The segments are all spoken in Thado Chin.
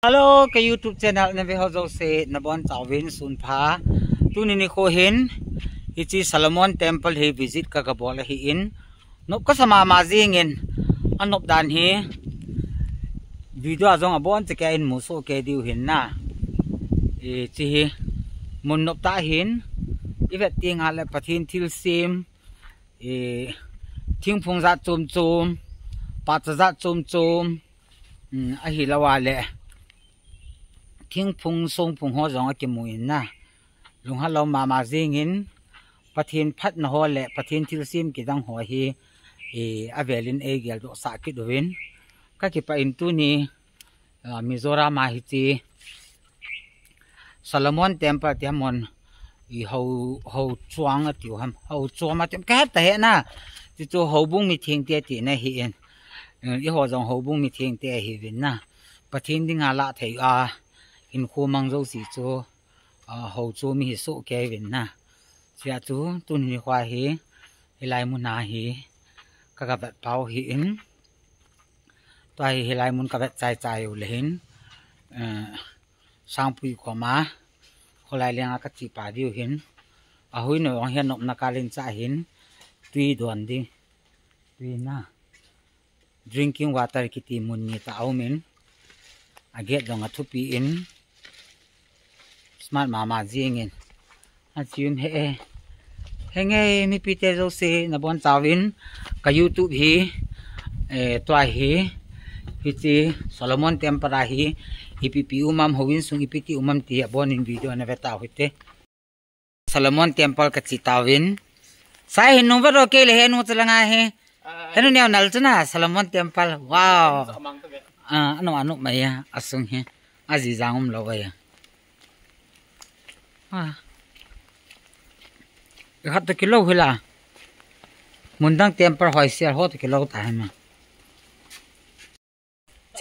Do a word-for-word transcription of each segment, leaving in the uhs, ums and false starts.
Hello, ka YouTube channel na ve ho jouse, nabonchauvin sunpha. Tuni nikho hin, hiche Solomon Temple hi visit ka, kabol ahin. Nop kasa mama jingin, anop dan hi. Video a jong abon cheh kei in musoh kei diu hin na. Hiche hi, mun nop tah hin, ivet teng le Pathen thilsem, eh, thingphung jat chom chom, pahcha jat chom chom, um, ahilou le, thingphung songphung ho jong akimu in na. Lunghalou mama jingin, Pathen phatna ho le, Pathen thilsem kidang ho hi, eh, avelin eigeldoh sah kit uvin. Ka kipah in tuni, ah, Mizoram a hiche Solomon Temple ti ham, i ho, ho chuang atiu ham, ho chuang atiu ham, kahet tahih na. Ti chu houbung mitheng te tina ahin. Eh, eiho jong houbung mitheng te ahiuvin na. Pathen dinga lah thei a, hinkho mang jouse chu, ah, ho chu mi hi soh kei uvin na. Chuti chu, tuni nikho hi, hilai mun a hi, ka, kavet pau ahin. Tua hi, hilai mun kavet chai chai u le hin, eh, Sangpui koma, kholai lenga kache pa diu hin, ahui no jong hi anopna kal in cha hin, tui don ding, tui na, drinking water kiti mun ni tah aumin, agate jong athupi in, smart mama jingin. Achium he, eh. Henge, mipite jouse, nabonchauvin, ka YouTube hi, eh, tua hi, hiche Solomon Temple a hi, ipi pi um am, houin sung ipi ti um am ti abonin video na ve tau hite. Solomon Temple kache tauvin. Sai hin nung vet o kei le henu chu langa hi. Henu neo nal chu na, Solomon Temple. Wow. Ah, anu, anu mai a, asung hi. Ajijang umlou a. Ah. Khat toh kilou hila. Mun dang temple hoisel ho toh kilou ta hi ma.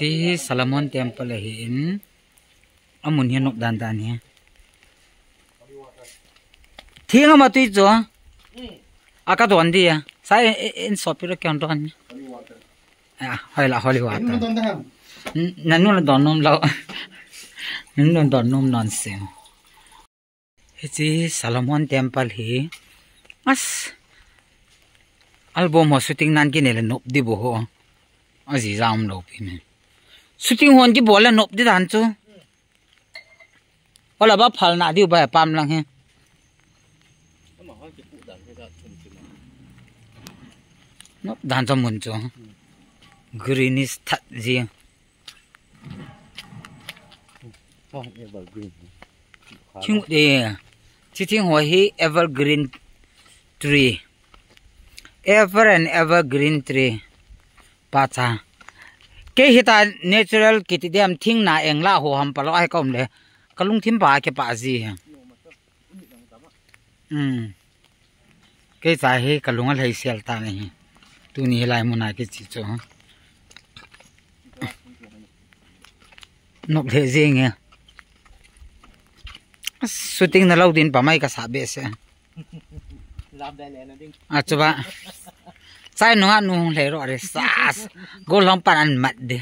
Hiche hi Solomon Temple ahin. Amun hi anop dan dan hi. Thing ama tui chu. A ka don dia. Sai in, in, in sopi lo kyan don. Ah, holy, holy water. Nanu la don nom lo. Nanu la don nom non sin. Hiche Solomon Temple hi. As. Album ho shooting nan kine le nop di bo ho. Ajijang umlou pi me. Shooting hon kibol le nop di dan chu. Hola ba phalna diu ba pam lang hi. Nop dan chu mun chu. Greenish that ji. Thing, eh, hiche thing ho hi evergreen tree. Ever and evergreen tree. Pahcha. Kei hita natural kiti diam thing na eng la ho ham palo ai kom le. Kalungthim pa kipah ji. Hmm. Kei cha hi kalung alhai sel ta nahi. Tuni hilai mun a kiche chu. Nop le jing e. Shooting nalou din pa mai kasa behseh. Lam dai le na ding. A chu ba. Chai nunga nu hung lhai ro re sas. Golhang pan an mat de.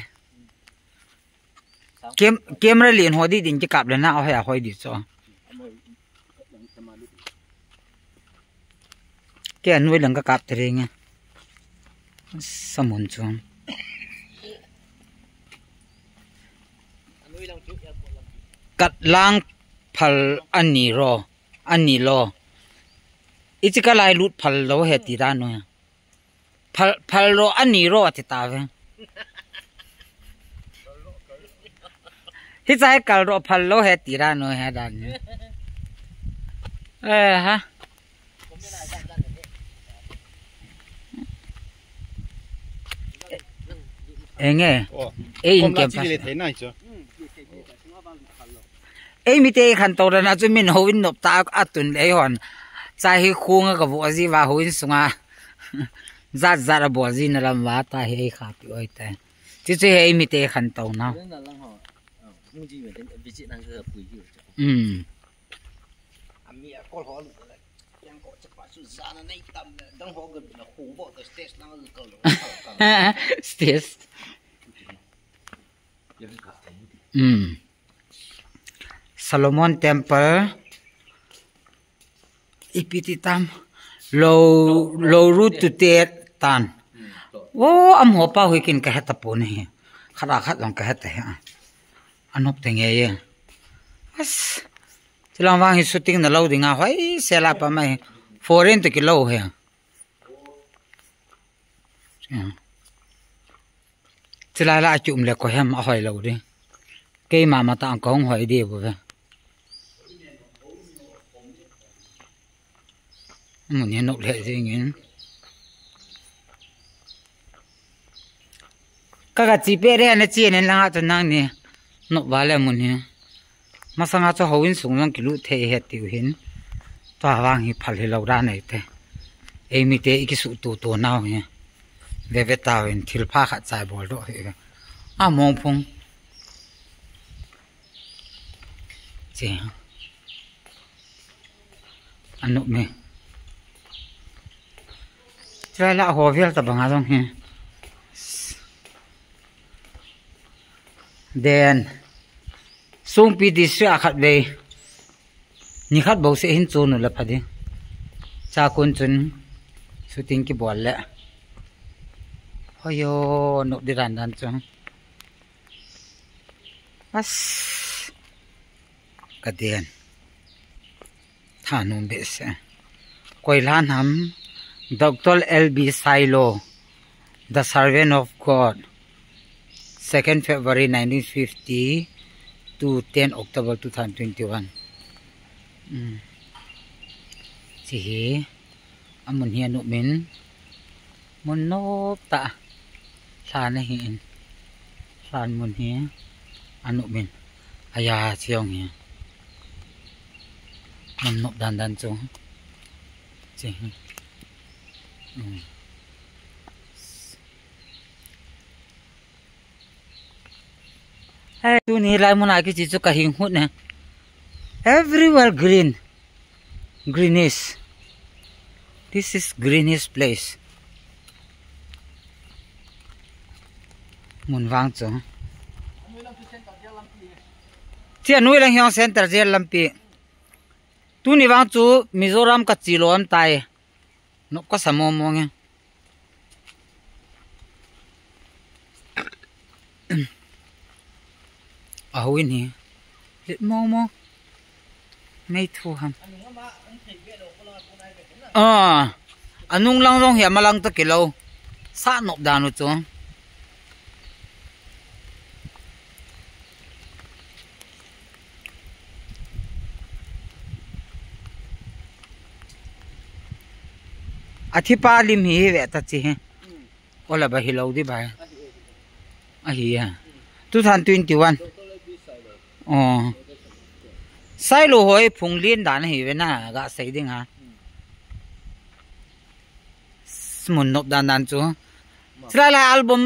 Cam-, camera lien ho di din kikap le na, ahoi, ahoi di chu. Kei anoi lang kakap tering e. Samun chu. Katlang phal ani ro, ani lo. Ichi kalai lut phal lo he ti dan u. Phal, phal ro ani ro ati ta ve. Hicha hi kal ro phal lo he ti ra no he dan ni. Eh, ha. Enge. Oh. Ei in kem pa. Ei mite khantou dan a chu min houin nop ta a tun le hon. Cha hi khunga ka vo ji va houin sunga. Jat jat a bol ji na lam va ta hi ei kha pi oi ta. Chu chu hi ei mite khantou na. Hmm. Stage. Hmm. Solomon Temple. Ipi ti tam. Low, low root to te tan. Oh, amaho pa hui kin ka heta pon hi. Khat a khat jong ka heta hi. Anop te nge ye. As. Chilang vang hi shooting na lo dinga hoi sela pa mai. Foreign te ki lo he. Chilai la a ki um le ko hem a hoi lo di. Keima ma ta ang kong hoi di bu ve. Mun hi nok le jing in. Ka ka chi pe re na chi nen langa chu nang ni. Nok ba le mun hi. Masanga chu houin sung jong kilut thei he tiu hin. Tua vang hi phal hi lo dan ei te. Ei mi te i kisuh tu tu nau hi. Ve ve tau hin thil pha khat chai bol doh hi. A mong phung. Che. Anop me. Chai la ho vel ta banga jong hi. Den. Songpi district a khat vei. Ni khat bou se hin chu nu la pha di. Cha kun chun shooting ki bol le. Hoyo, nok di dan dan chu. As. Ka den. Thanum behseh. Koi lhan ham, Doctor L B Sailo, The Servant of God, second February nineteen fifty to ten October two thousand twenty-one. Hmm. Chi hi. Amun hi anop in. Mun nop ta. Lhan ahi in. Lhan mun hi anop in. Aya chiong hi. Mun nop dan dan chu. Chi hi. Hmm. Hey, tuni lai mun a kichi chu ka hing hut ne. Everywhere green. Greenish. This is greenish place. Mun vang chu. Chi a nui lang hiong center jail lampi. Tuni vang chu Mizoram ka chi lom tai. Nok ka sa mo mo nge. A houin hi. Lit mo mo. Mei thu ham. Ah. Anung lang jong hi ama lang ta kilo. Sa nop dan u chu. Athipa lim hi ve ta chi hi. Ola ba hi lo di ba. Ahi ha. Two thousand twenty-one. Oh. Sailo hoi phung lien dan hi ve na ga sei ding ha. Mun nop dan dan chu. Chila la album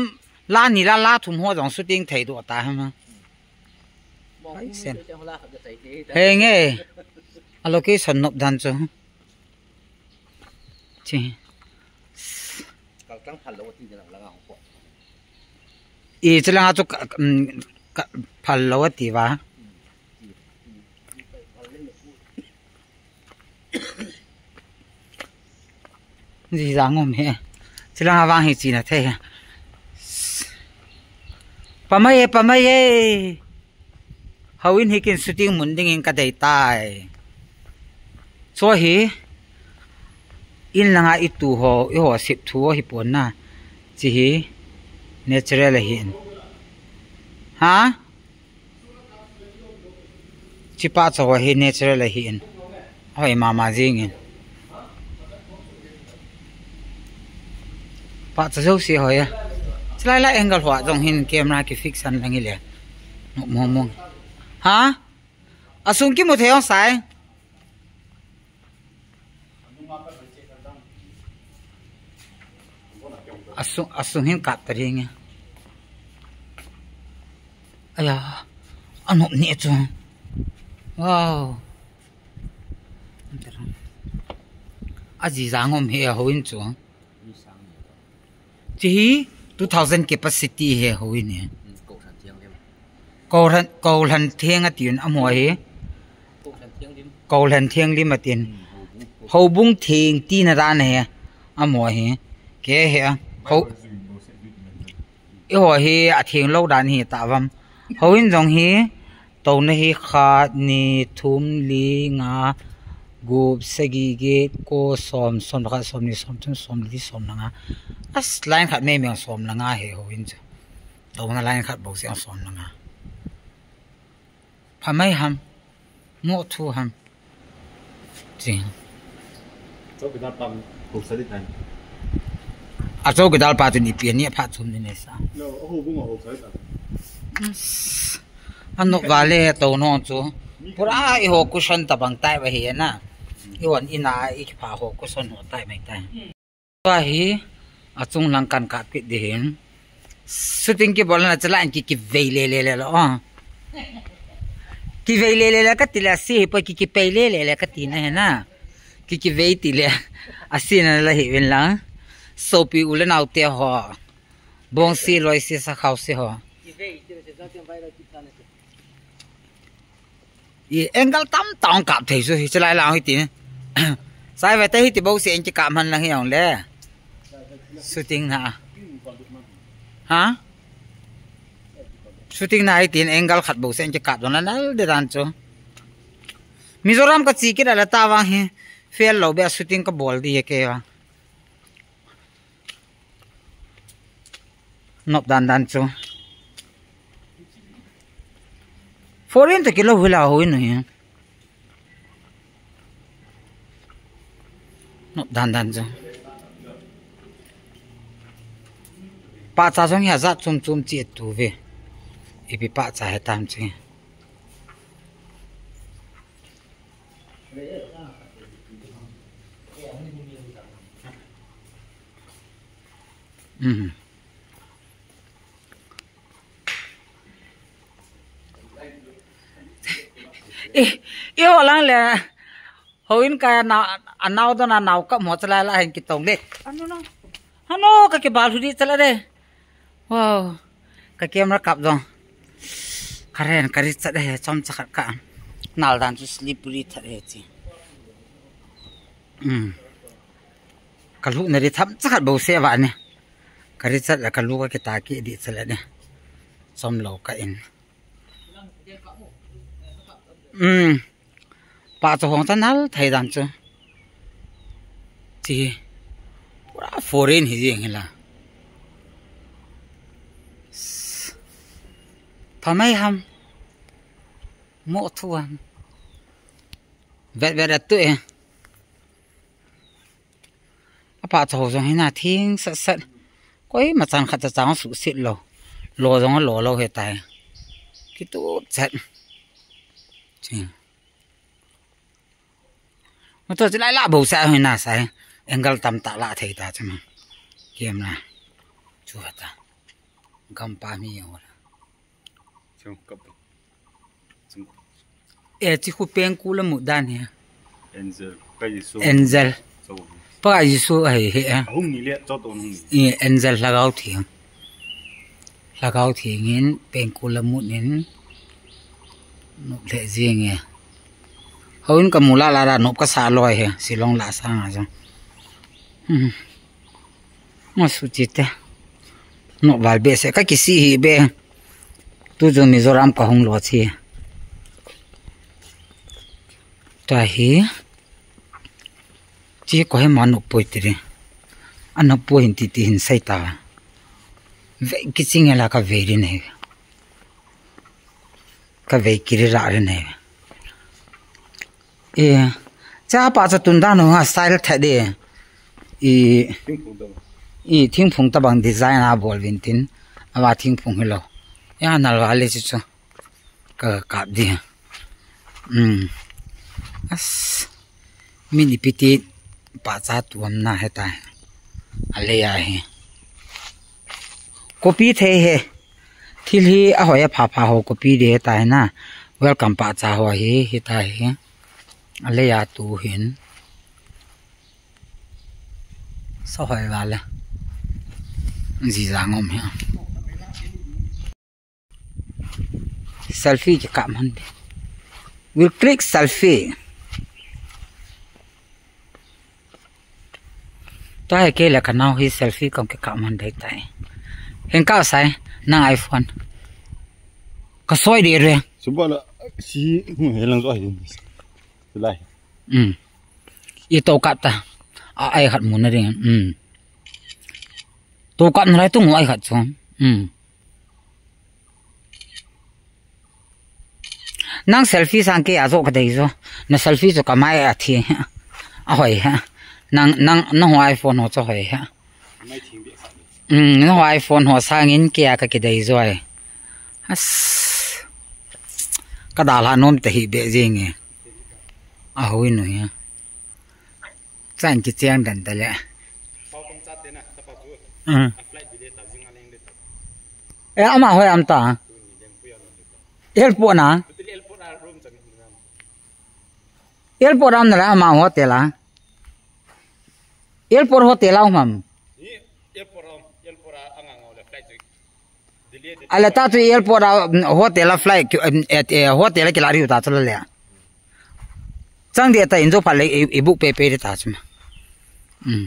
la ni la la thum ho jong shooting thei do ta ha ma. Hai sen. Henge. A location nop dan chu. Chi. Kaltang phal lo ati ding lang ang ko. I chilanga chu ka, um, ka, phal lo ati va. Ji jang um he. Chilanga vang hi chi na the he. Pamai e, pamai e. Houin hi kin shooting mun dingin ka dei tai. Chu hi in langa i tu ho, i ho sip thu hi pon na. Chi hi natural ahi in. Ha? Chi pa chu ho hi natural ahi in. Hoi mama jing in. Pa cha jo si hoi a. Chilai la angle hua jong hin camera ki fix an lang ile. Mo mo mo. Ha? Asung ki mu thei ong sai. Asung, asung hin kap ta ring. Aya. Anop ni chu. Wow. Aji jang um he houin chu. Chi hi two thousand capacity he houin he. Kolhan, Kolhan Theng atin, amaho hi. Kolhan Theng Lim atin. Houbung Theng tina dan ahi, amaho hi. Ke he, ho, eiho hi atheng lou dan hi ta vam. Houin jong hi, touna hi khat, ni, thum, li, nga, gup, sagi, get, ko, som, som le khat, som ni, som thum, som li, som le nga. As line khat mei mei som le nga hi houin chu. Touna line khat bou seh som le nga. Pha mai ham. Mo thu ham. Ching. Chowkidar pa housa di tan. A chowkidar pa chu ni pi ni pha thum ni ne sa. No, a houbung a housa di tan. Anop vale to no chu. Pura eiho cushion tabang tai ba hi na. Eiho in a i pha ho cushion ho tai mai tai. Tua hi, achung lang kan kap kit ding hin. Shooting kibolna chala in ki, kivei le le le lo, oh. Kivei le le le kati le, asi hi poi ki, kipei le le le kati na hi na. Ki, kivei ti le, asi na la hi vin lang. Sopi u le nao te ho. Bong si, loi si, sakhao si ho. I angle tamtah kap thei chu, hi chalai lang hi ti. Sai ve te hi ti bou se en ki kap man lang hi ong le. Shooting na. Ha? Shooting na hi tin angle khat bou se en ki kap dong la nal de dan chu. Mizoram ka chi kit a la ta vang hi. Fail lo be shooting ka bol di he ke va. Nop dan dan chu. Foreign te kilo hila hoi no hi. Nop dan dan chu. Pahcha jong hi ajat chom chom chi tu ve. Ipi pahcha he tam chi. Mhm. Eh, eh, ho lang le. Houin ka na, anao don anao ka mo chala la hin kitong le. Ano no. Ano ka kibal hudi chala de. Wow. Ka camera kap dong. Karen ka ri chat he chom chakhat ka. Nal dan chu slippery that he chi. Hmm. Ka lu na ri tham chakhat bou se va ne. Ka ri chat la ka lu ka kita ki di chala ne. Chom lo ka in. Hmm. Pahcha hong ta nal thei dan chu. Chi. Pura foreign hi jeng hi la. Pha mai ham. Mo thu ham. Vet vet a tu e. A pahcha ho jong hi na thing sat sat. Koima chan khat cha chang suhset lo. Lo jong lo lo he tai. Kitu chat. Chi. Motor chu lai la bou sa hi na sai. Angle tamtah la thei ta chu ma. Kem na. Chu ha ta. Gam pa mi ho la. Chung kap. Chung. E, chi khu pengkul a mu dan hi. Angel. Ka Jesu. Angel. Cho. Pa Jesu ahi he. Ahung ni le, cho to hung ni. E, Angel Lhagao Theng. Lhagao Theng in pengkul a mu nin. Nop le jing e. Houin ka mu la la ra nop ka sa loi he. Shillong la sang a jong. Hmm. Nga su chi te. Nop val be se ka kisi hi be. Tu jong Mizoram ka hung lo chi. Ta hi. Chi ko he ma nop poi ti ri. A nop poi hin ti ti hin sai ta. Ve kiching la ka ve ri ne. Ka ve kiri ra ri ne. E, cha pahcha tun dan ho ha style that de. I, i thingphung tabang design a bol vin tin. Ava thingphung hi lo. Ya nal va le chu chu. Ka kap di. Hmm. As. Min ipi ti pahcha tuam na he ta. A le ya he. Copy thei he. Thil hi a hoi a pha pha ho copy di he ta he na. Welcome pahcha ho hi, hi ta he. A le ya tu hin. Sa hoi va le. Ji ja ngom he. Selfie kikap man de. We'll click selfie. Tua hi kei le ka nau hi selfie kong kikap man de tai. Hin kap sai, nang iPhone. Ka soi de re. Suba la, si, hmm, helang zo hi. Lai. Hmm. I to kap ta. A, ai khat mun na ding. Hmm. To kap na lai tu ngu ai khat chu. Hmm. Nang selfie sang kei a zo ka dei zo. Na selfie zo ka mai a thi. A hoi ha. Nang, nang, nang ho iPhone ho zo hoi ha. Hmm, nang ho iPhone ho sangin kei a ka kidei zo ai. As. Ka dal ha nom te hi be jing e. A hoi nu ya. Chan kicheng dan ta le. Hmm. E, ama hoi am ta. Airport na. Airport am na la ama hotel a. Airport hotel a um am. Ala ta tu airport a, mm, hotel a flight, eh, eh, hotel a kila riu ta tu la le. Chang dia ta in zo pha le i, i book pe pe de ta chu ma. Hmm.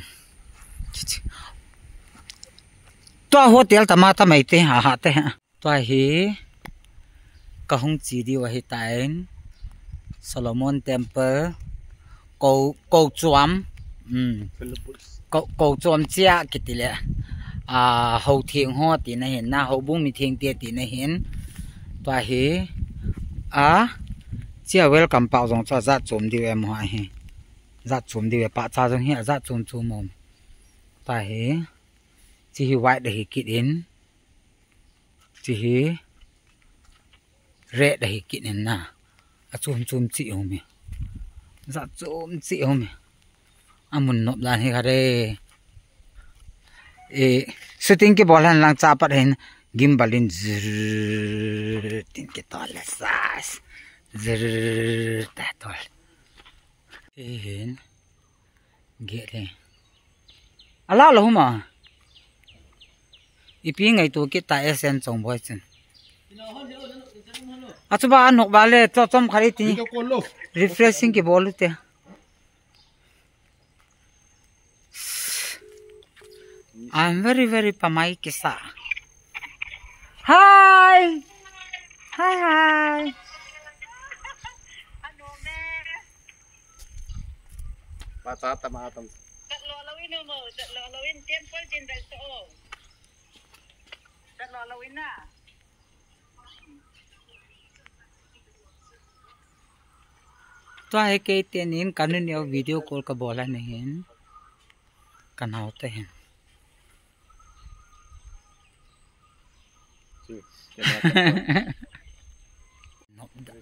Tua hotel ta ma ta mai te, ha, ha te. Tua hi ka hung chi diu ahi tan. Solomon Temple. Ko, ko chuam. Hmm. Ko, ko chuam chia kiti le. A, ho theng ho ti na hin na, ho bung mi theng te ti na hin. Tua hi. A, chia welcome pau zong cha za chom diu em ho ahi. Za chom diu e pa cha zong hi a za chom chom om. Tua hi. Chi hi white ahi kit in. Chi hi red ahi kit in na. A chom chom chi um e. Za chom chi um e. A mun nop dan hi kha re. E, shooting kibol hen lang cha pat hin gimbal in zrrr tin kitol le sas. Zrrr ta tol. Hin. Gate hi. Ala lo huma. Ipi ngaito kit ta esen chong boi chen. Achuba anok ba le cho chom khari ti. Refreshing kibol u te. I'm very, very pamai kisa. Hi. Hi, hi. Pasa tama tam. Tatlo lawin mo, tatlo lawin temple chin dal to. Tatlo lawin na. Tua hi kei tenin ka nu neo video call ka bol a nahin. Ka nau te hin. Nop dan,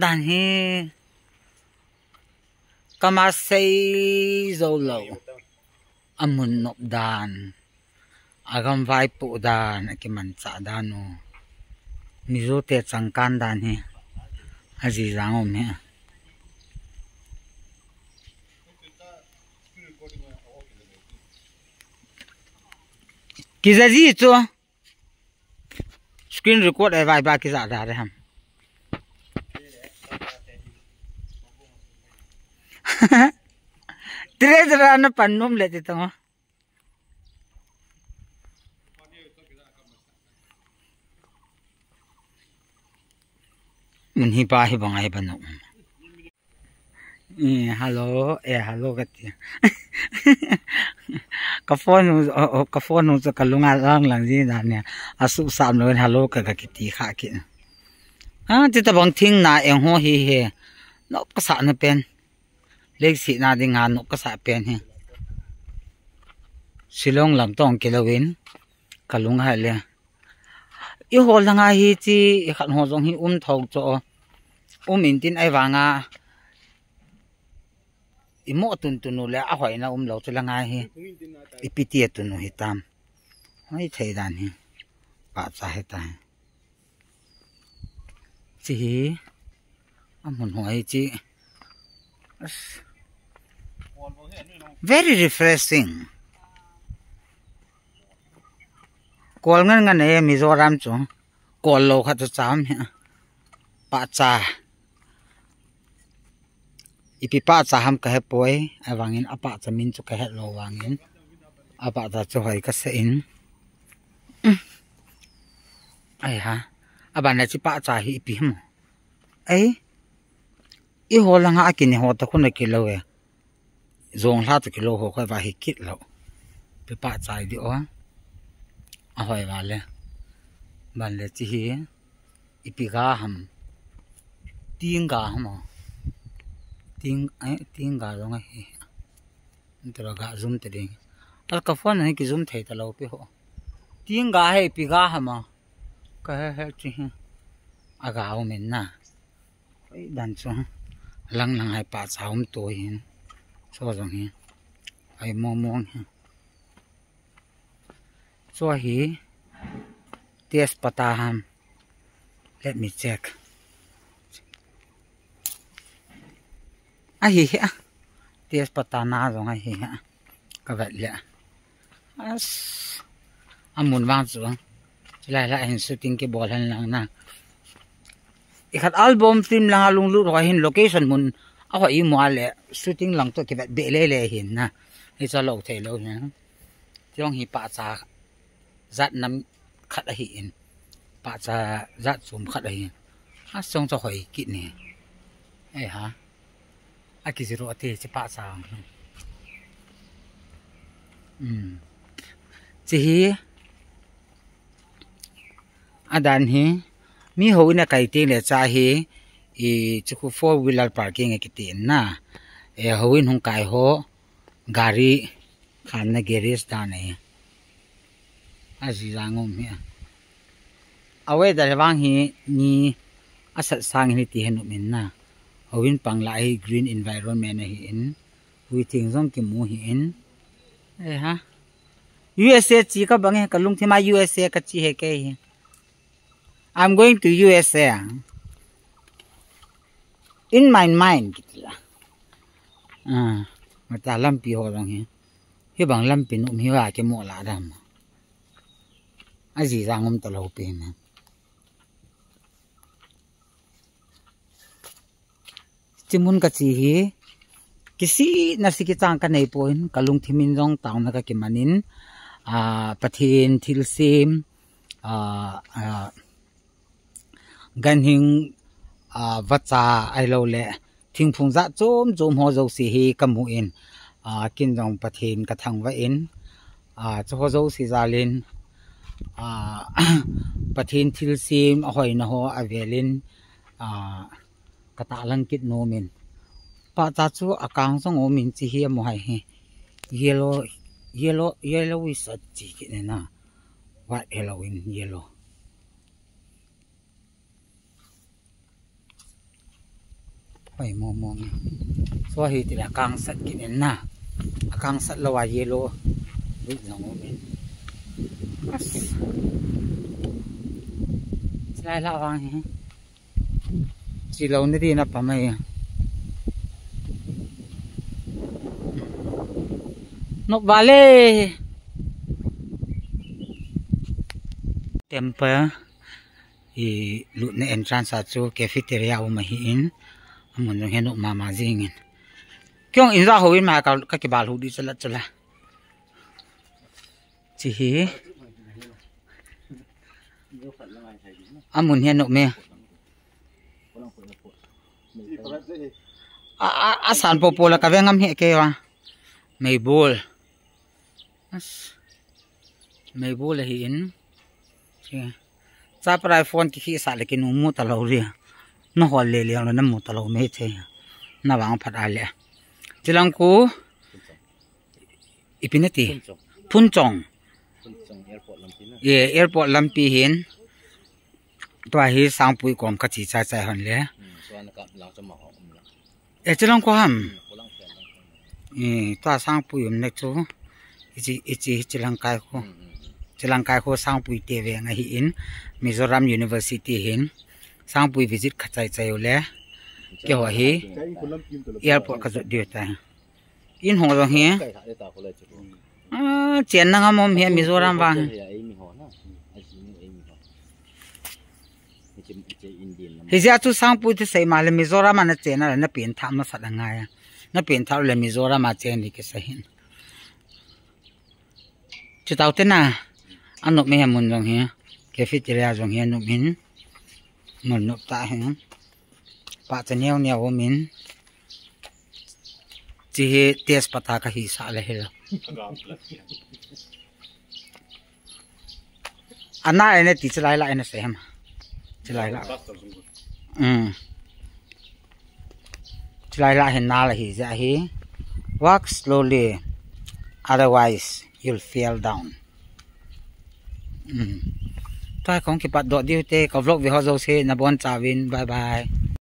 dan hi. Kama sei zo lo. A mun nop dan. A gam vaipo dan. A kimanchah dan u. Mizo te changkan dan hi. A ji jang um hi. Kija ji chu. Screen record ai vai ba kija da re ham. Treasure na pan nom le ti to. Mun hi pa hi bang ai ba no. Eh, hello, eh, hello kati. Ka phone u, oh, oh, ka phone u chu ka lunga lang lang ji na ne. A su sam lo hello ka ka kiti kha ki. Ah, ti ta bang thing na eng ho hi he. Nop ka sa na pen. Lek si na ding a nop ka sa pen hi. Shillong lam tong ki lo in. Ka lung ha le. I hol dang a hi chi, i khat ho jong hi um tho cho. Um in tin ai vang a. I mo tun tun u le a hoi na um lo chu la ngai hi. I pi ti a tun u hi tam. Hoi thei dan hi. Pa cha hi ta hi. Chi hi. A mun hoi chi. As. Very refreshing. Kol ngan ngan e Mizoram chu. Kol lo khat chu cham hi. Pahcha. Ipi pahcha ham kahepoi. Ahivangin apahcha min chu kahet lou vangin, apahcha chu hoi kasah in. Ai ha. Aban le hiche pahcha hi ipi ham. Ai. Eiho langa akine ho toh khu ana kilou e. Jonglha toh kilou ho khu va hi kit lou. Ipi pahcha ding o. Ahoi vale. Ban le hiche hi. Ipi ga ham. Ting ga ham o. Ting, eh, ting ga jong ahi. Tira ga zoom ta ding. Al ka phone hi ki zoom thei talou pi ho. Ting ga hi ipi ga ham o. Kahe he hiche hi. Aga um in na. Hoi dan chu. Lang lang hi pahcha um to hin. Chu jong hi. Hoi mong mong hi. Chu hi. Tejpata ham. Let me check. Ahi hi a. Tejpata na jong ahi hi a. Kavet le. As. Amun vang chu. Chulai la hin shooting kibol hen lang na. Ikhat album film langa lunglut ho hin location mun. Ahoi imu a le shooting lang toh kivet be le le hin na. Hicha lou thei lou hin. Tiong hi pahcha jat nam khat ahi in. Pahcha jat chom khat ahi in. Asong chu hoi kit ni. Ei ha. Akijiro ati hiche pahcha. Hmm. Hiche hi. Adan hi. Mi houin akai teng le cha hi. I chu khu four wheeler parking akiti in na. E houin hung kai ho. Gari khanna garage dan ahi. Ajijang um hi. A weather vang hi ni asat sang hi ti hin um in na. Houin pang la hi green environment ahi in. Hui thing jong kimu hi in. Eh ha. U S A chi ka bang e ka lungthim a U S A ka chi he ke hi. I'm going to U S A. In my mind, kiti la. Ah, mata lampi ho jong hi. Hibang lampi nom hi va kimu la dam. Ajijang um talou pi na. Hiche mun kache hi. Kisihna se kichang kanei poi, ka lungthim in jong taona kakiman in. Ah, Pathen thilsem. Ah, ah, Ganhing, ah, vacha ahilou le, thingphung jat chom chom ho jouse hi kamu in, ah, kin jong Pathen kathangvah in, ah, chu ho jouse jal in, ah, Pathen thilsem ahoina ho avel in, ah, katahlang kit nom in. Pahcha chu akang jong um in hiche hi amu hai hi. Yellow, yellow, yellowish achi kit in na. White hilou in yellow. Hoi mong mong. So hi ti la kang sat kit in na. Akang sat lou a yellow. Lut jong um in. As. Chulai la vang hi. Chi lou ni di na pa mai. Nok vale. Temple. I lutna entrance a chu cafeteria um ahi in. Amun jong hi anom mama jing in. Kiong in ja ho in ma ka, kakibal hu di chala chala. Hiche hi. Amun hi anom e. A, a, asan popo la kave ngam hi kei va. Meibol. As. Meibol ahi in. Hiche. Chaprai phone kikhi sa le kinu mu talou ri. Nahol le le lo namu talou me the. Navang phat a le. Chilang khu. Ipi nati. Phunchong. Phunchong. Phunchong airport lampi na. Ye, airport lampi hin. Tua hi Sangpui kom kache chai chai hon le. Hmm, so ana kap lang chu ma ho um la. E, chilang khu ham. Hmm, khu lang chen lang. E, tua Sangpui umna chu. Hiche, hiche, hiche lang kai khu. Hmm, hmm, hmm. Hiche lang kai khu Sangpui te veng ahi in. Mizoram University hin. Sangpui visit kachai chai u le. Keiho hi. Airport kajot diu tai. In ho jong hi. Ah, chen nang am um hi Mizoram vang. Hijeh a chu Sangpu te sei ma le Mizoram a na chena le na pen thah masat angai a. Na pen thah le Mizoram a chen ni kisei hin. Chutau te na. Anop me he mun jong hi. Cafeteria jong hi anop in. Mun nop ta hi. Pahcha neo neo um in. Chi hi test pata ka hi sa le hi lo. Ana ene ti chilai la ene se hem. Chilai la. Um. Chilai la hin na la hi ja hi. Walk slowly, otherwise you'll fall down. Um. Tua kong kipat doh diu te ka vlog ve ho jouse nabon chauvin. Bye bye.